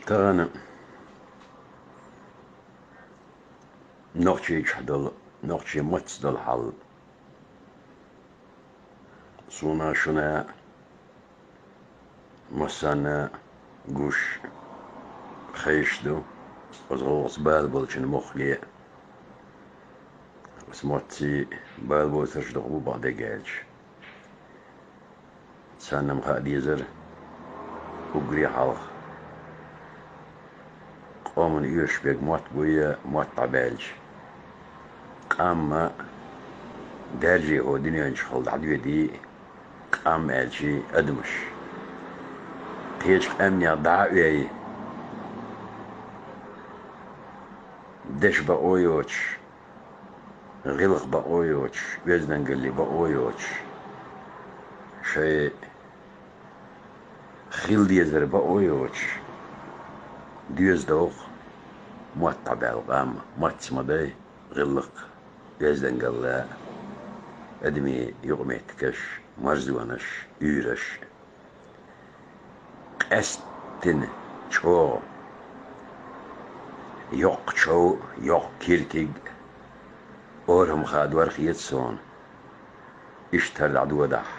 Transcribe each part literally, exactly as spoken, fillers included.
Тахана нохчийчохь долу, нохчийн маттаца долу хьал суна а, шуна а, массарна а гуш, хезаш ду, оцу гӀуллакхца бала болчун муххале а. Оцу маттаца бала боцурш дукха бу бакъдерг аьлча. Царна-м хаа дезара уггаре хьалха къомана оьшуш берг мотт буй, мотт дӀабаьлча, къам а даьржехьа дуьнен чухула дӀадоьдий, къам аьлчий адамаш. Кхечу къаьмнех дӀа а оьй, дешан бакъо йоцуш, гӀиллакхан бакъо йоцуш, оьздангаллин бакъо йоцуш, шайн хила дезаран бакъо йоцуш, доьза догӀу мотт дӀабаьлла къам, маттаца ма дай, гӀиллакх, оьздангалла, адамийн юкъаметтигаш, марзонаш, уьйраш. Къаьсттина чӀогӀа йоккха чов, йоккха киртиг, орам хадор хета суна. Иштта хӀара дӀадодахь,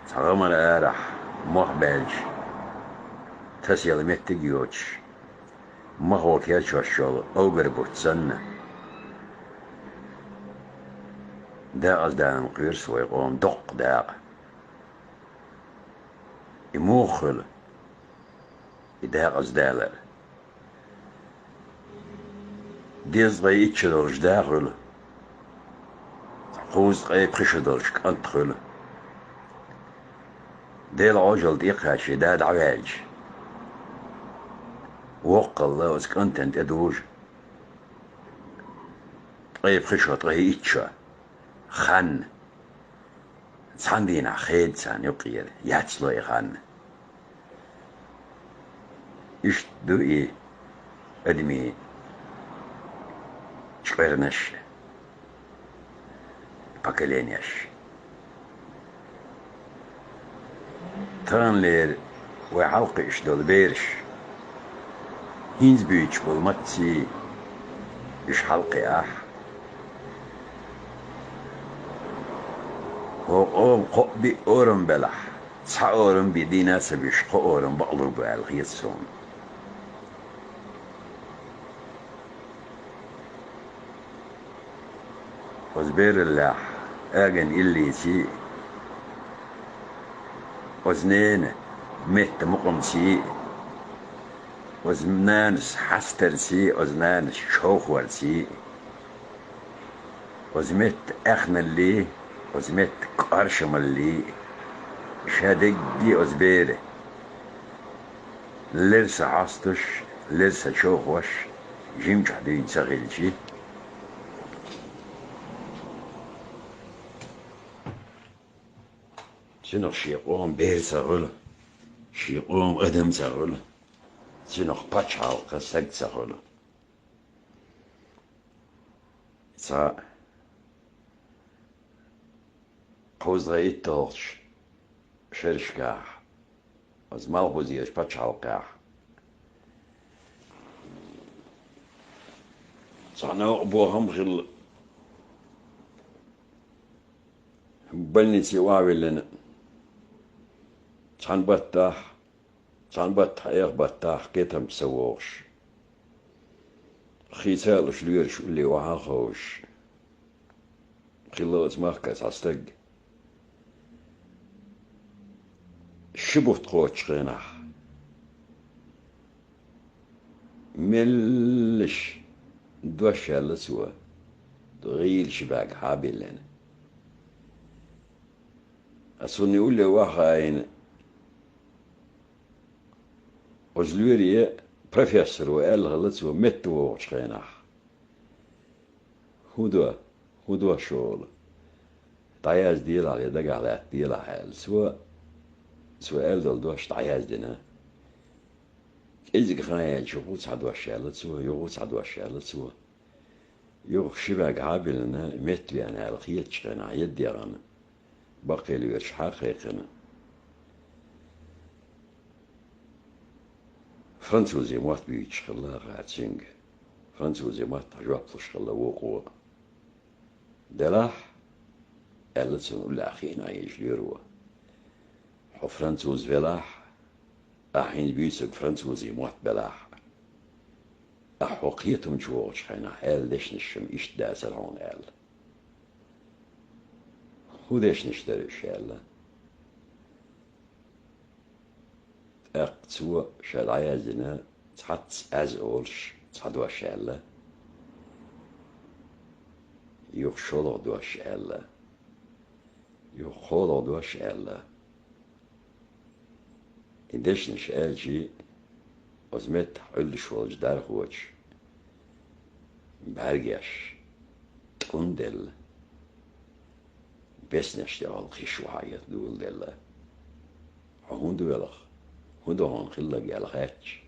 цхьа гӀамар арахь мох баьлча, тасаяла меттиг а йоцуш, махо кечъеш йолу овгар бутт санна, декъаза даларна кхоьру вай къоман доккха дакъа. И муха хуьлу, и декъаза далар? Дезткъе итт шо долуш да хуьлу, кхузткъе пхи шо долуш кӀант хуьлу. Делан Ӏожалла тӀекхачий да дӀаваьлча, воккхалла оцу кӀантана тӀедужу ткъе пхи шо, ткъе итт шо хан. Цхьана дийнахь хеда царна юккъера, яцло и хан. Иштта ду и адамийн чкъернаш, поколенеш. Таханлера вай хьалакхуьуш долу бераш, хӀинца буьйцуш болу маттаца уьш хьалакхиахь, хӀокху къоман кхоъ-биъ орам белахь, цхьа орам-биъ дийна а ца буьсуш, кхо орам бакълур бу аьлла хета суна. Оцу бераллехь аган иллийций, оцу ненан меттан мукъамций, оцу нанас хьастарций, оцу нанас човхорций, оцу меттан аьхналлий, оцу меттан кӀоршамаллий, ша дегги оцу бера лерса хьасташ, лерса човхош жимчохь дуьйна ца хилчий, цуьнах шен къоман бер ца хуьлу, шен къоман адам ца хуьлу, цуьнах пачхьалкхан стаг ца хуьлу. Цхьа кхузткъе итталгӀачу шерашкахь, оцу Малхбузерчу пачхьалкхехь, цхьа новкъа бохам хилла, больнице охьавиллина, цхьана баттахь, цхьана баттахь, эха баттахь кхетам ца вогӀуш, хийца а луш, лоьраш улле охьа а ховшуш, хилла оцу махкара цхьа стаг. Ши бутт кхочучу хенахь, меллаша дош аьлла цо, гӀийла ши бӀаьрг хьа а биллина. Ас цунна улле охьахаийна, оцу лоьре профессоро аьлла хилла цо метта вогӀучу хенахь: «ХӀун до? ХӀун до шолу? ДӀаязделахь я дагахь латтаделахь», — аьлла. Цо, цо аьлла долу дош дӀаяздина. КӀезиг хан яьлча, юха цхьа дош аьлла цо, юха цхьа дош аьлла цо. Юха ши бӀаьрг хьа а биллина, метта веана аьлла хетачу хенахь, едда яхана, баккхий лоьраш хьа а кхайкхина, Французе мотт буьйцуш хилла хӀара цуьнга. Французе маттах жоп луш хилла вукхо. «Делахь», — аьлла цунна уллехь хиъна Ӏийжа лоьро. «Хьо француз велахь, ахь хӀинца буьйцург французе мотт белахь. Ахь хьо кхетамчу вогӀучу хенахь аьлла дешнаш шуна иштта дацара хьуна», — аьлла. «ХӀун дешнаш дара уьш?» — аьлла. ТӀаккха цо ша дӀаяздина цхьацца аз олуш цхьа дош аьлла. Юха шолгӀа дош аьлла. Юха кхоалгӀа дош аьлла. И дешнаш аьлча, оцу меттахь Ӏуьллуш волчу дархочун бӀаьргаш тӀунделла, беснеш тӀехула хиш вахьа ятта дуьйлделла. «Хьо хӀунда велахь? ХӀун ду хьуна хилларг?» — аьлла хаьттича,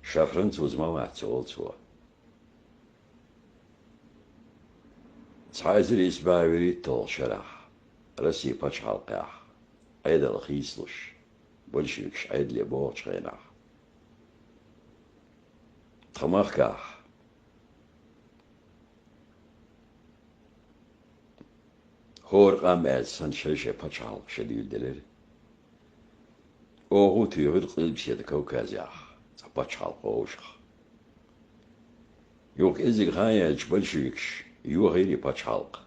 ша француз ма вац, олу цо. Цхьа эзар исс бӀе вуьрхӀитталгӀачу шарахь Россин пачхьалкхехь Ӏедал хийцалуш, большевикаш Ӏедале богӀучу хенахь, тхан махкахь хӀора къам аьлча санна шай-шай пачхьалкх шадуьйладелира. Оха а туьйхира Къилбаседа Кавказехь цхьа пачхьалкх вовшах. Юха кӀеззиг хан яьлча большевикаш йохийра и пачхьалкх.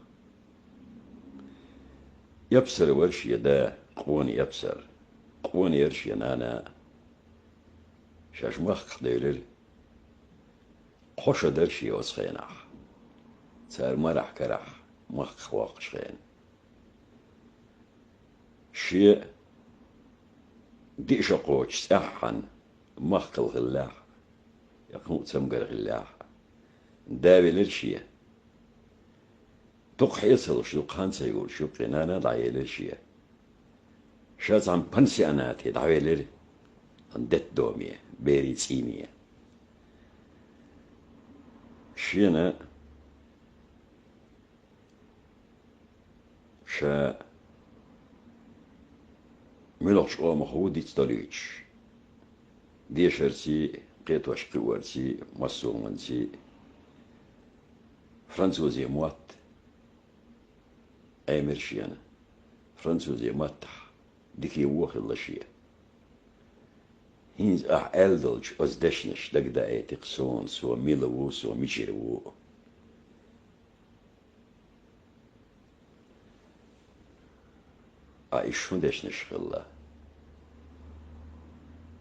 Эпсар вара шен да, къона Эпсар, къона яра шен нана. Шаьш махках девлира. Кхо шо дара шен оцу хенахь. Цара марахь-карахь махках воккхуш хенахь. Шен диъ шо кхочуш цӀеххьана махкал хиллехь, я кхин а цамгар хиллехь, да велира шен. Дукха хьесалуш, дукха хан ца йолуш юккъе нана дӀаелира шен. Ша цхьана пансионате дӀавелира, цхьана детдоме, берийн цӀийне. Шена ша муьлхачу къомах ву дицдолуьйтуш, дешарций, кхетош-кхиорций, массо а хӀуманций, французе мотт Ӏемира шена. Французе маттахь дика а вон хилла шен. ХӀинца ахь аьлла долчу оцу дешнаш дагадаийти-кх суна, со мила ву, со мичара ву. Ткъа уьш хӀун дешнаш хилла?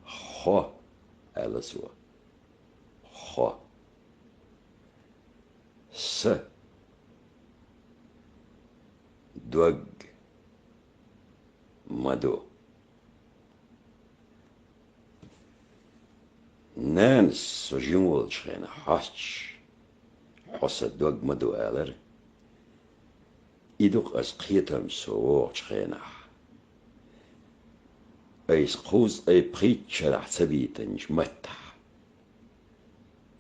«Хьо», — аьлла цо. «Хьо». Са дог ма ду. Нанас со жима волчу хенахь хьоьстуш, хьо сан дог ма ду алар. И ду-кх аса кхетамца со вогӀучу хенахь, айса кхузткъе пхийтта шарахь ца битинчу маттахь.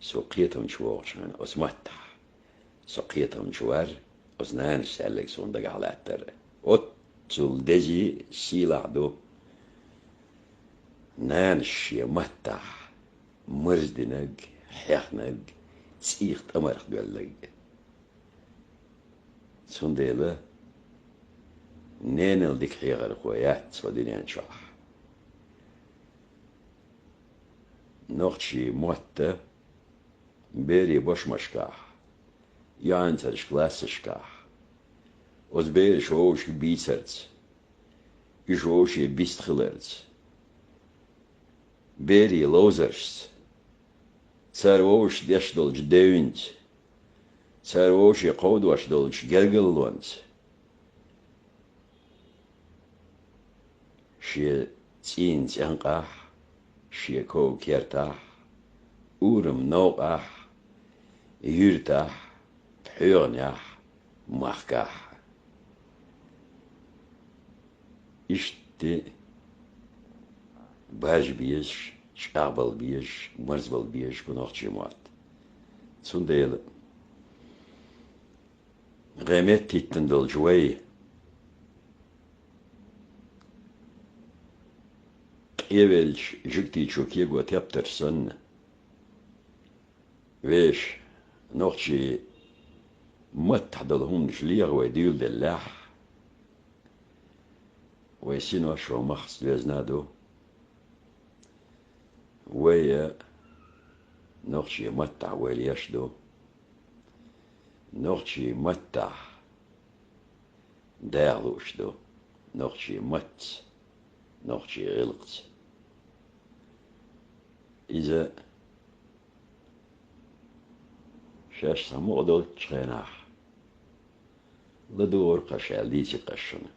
Со кхетамчу вогӀучу хенахь оцу маттахь. Со кхетамчу вара, оцу нанас аьлларг суна дагахь латтара. Оццул дезий, сийлахь ду нанас шен маттахь марздинарг, хьехнарг, цӀийх тӀамарх доьлларг. Цундела ненал дика хьехархо яц цо дуьнен чохь. Нохчийн мотта берийн бошмашкахь, йоӀанцарчу классашкахь, оцу бераш вовшашка бийцарца, уьш вовшийн бист хиларца, берийн ловзаршца, цара вовшашка деш долчу девнца, цара вовшийн кховдош долчу гергарлонца, шен цӀийнан цӀенкъахь, шен ков-кертахь, урам-новкъахь, юьртахь, пхьоьгӀанехь, махкахь. Иштта бажа безаш, чӀагӀбала безаш, марзбала безаш бу нохчийн мотт. Цундела гӀеметтиттина долчу вай къевеллачу жуьгтичо кего тептарш санна. Вешан, нохчийн маттахь долу хӀуманаш леха вай дуьйладеллехь, вай синош вайн махкаца доьзна а ду. Вай а нохчийн маттахь вай леш а ду. Нохчийн маттахь даха лууш ду, нохчийн маттаца, нохчийн гӀиллакхца. Иза шаьш цхьа мукъа долчу хенахь ладугӀура-кх аш аьлла дийцира-кх ас шуна.